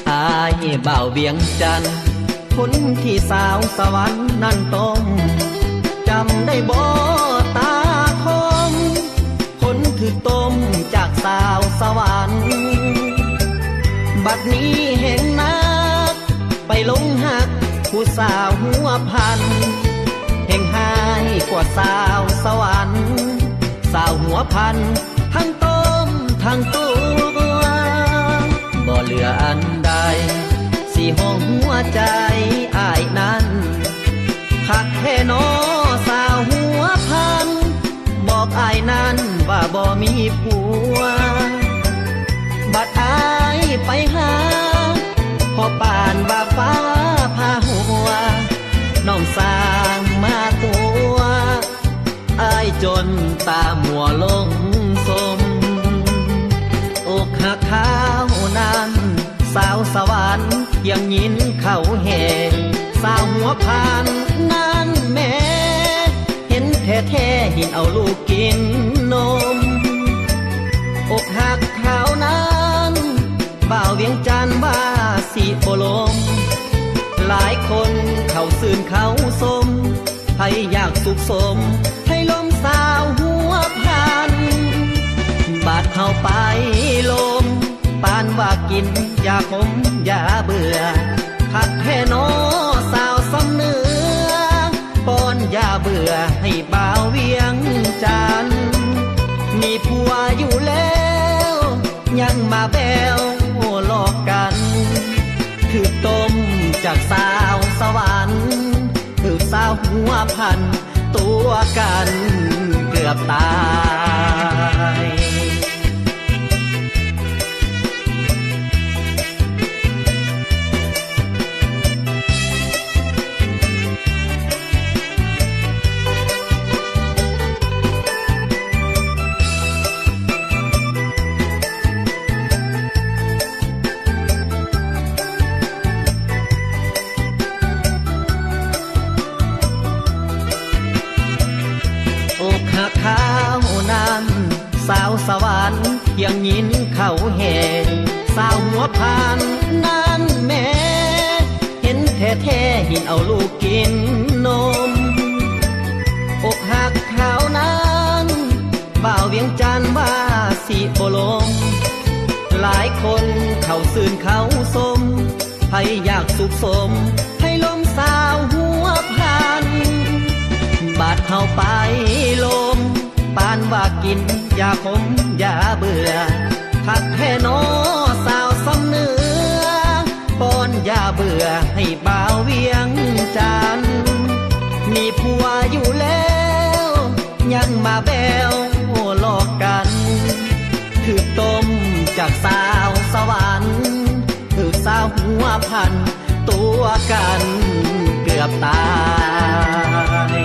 ອ້າຍບ່າວວຽງຈັນ ຄົນທີ່ສາວສະຫວັນນັ້ນຕົ້ມ ຈຳໄດ້ບໍ່ຕາຄົມ ຄົນຖືກຕົ້ມຈາກສາວສະຫວັນ ບັດນີ້ແຮ່ງໜັກ ໄປຫຼົງຮັກຜູ້ສາວຫົວພັນ ແຮ່ງຮ້າຍກວ່າສາວສະຫວັນ ສາວຫົວພັນ ທັງຕົ້ມທັງຕົວ ບໍ່ເຫຼືອອັນໃດ ຊິຫ້ອງຫົວໃຈອ້າຍນັ້ນ ຄັກແທ້ນໍສາວຫົວພັນ ບອກອ້າຍນັ້ນວ່າບໍ່ມີຜົວ ບັດອ້າຍໄປຫາ ພໍປານວ່າຟ້າຜ່າຫົວ ນ້ອງສ້າງມາຕົວະ ອ້າຍຈົນຕາມົວຫຼົງສົມ ອົກຫັກຄາວນັ້ນ ສາວສະຫວັນ ພຽງຍິນເຂົາແຫ່ ສາວຫົວພັນນັ້ນແມ້ ເຫັນແທ້ໆ ເຫັນເອົາລູກກິນນົມ ອົກຫັກຄາວນັ້ນ ບ່າວວຽງຈັນວ່າຊິບໍ່ລົມ ຫຼາຍຄົນເຂົາຊື່ນເຂົາຊົມ ໃຜຢາກສຸກສົມ ໃຫ້ລົມສາວຫົວພັນ ບາດເຮົາໄປລົມ ປານວ່າກິນຢາຂົມຢາເບື່ອ ຄັກແທ້ນໍສາວຊຳເໜືອ ປ້ອນຢາເບື່ອໃຫ້ບ່າວວຽງຈັນ ມີຜົວຢູ່ແລ້ວ ຍັງມາແບວຫຼອກກັນ ຖືກຕົ້ມຈາກສາວສະຫວັນ ຖືກສາວຫົວພັນ ຕົວະກັນເກືອບຕາຍ. ອົກຫັກຄາວນັ້ນ ສາວສະຫວັນ ພຽງຍິນເຂົາແຫ່ ສາວຫົວພັນນັ້ນແມ້ ເຫັນແທ້ໆ ເຫັນເອົາລູກກິນນົມ ອົກຫັກຄາວນັ້ນ ບ່າວວຽງຈັນວ່າຊິບໍ່ລົມ ຫຼາຍຄົນເຂົາຊື່ນເຂົາຊົມ ໃຜຢາກສຸກສົມ ໃຫ້ລົມສາວຫົວພັນ ບາດເຮົາໄປລົມ ປານວ່າກິນຢາຂົມຢາເບື່ອ ຄັກແທ້ນໍສາວຊຳເໜືອ ປ້ອນຢາເບື່ອໃຫ້ບ່າວວຽງຈັນ ມີຜົວຢູ່ແລ້ວ ຍັງມາແບວຫຼອກກັນ ຖືກຕົ້ມຈາກສາວສະຫວັນ ຖືກສາວຫົວພັນຕົວະກັນເກືອບຕາຍ.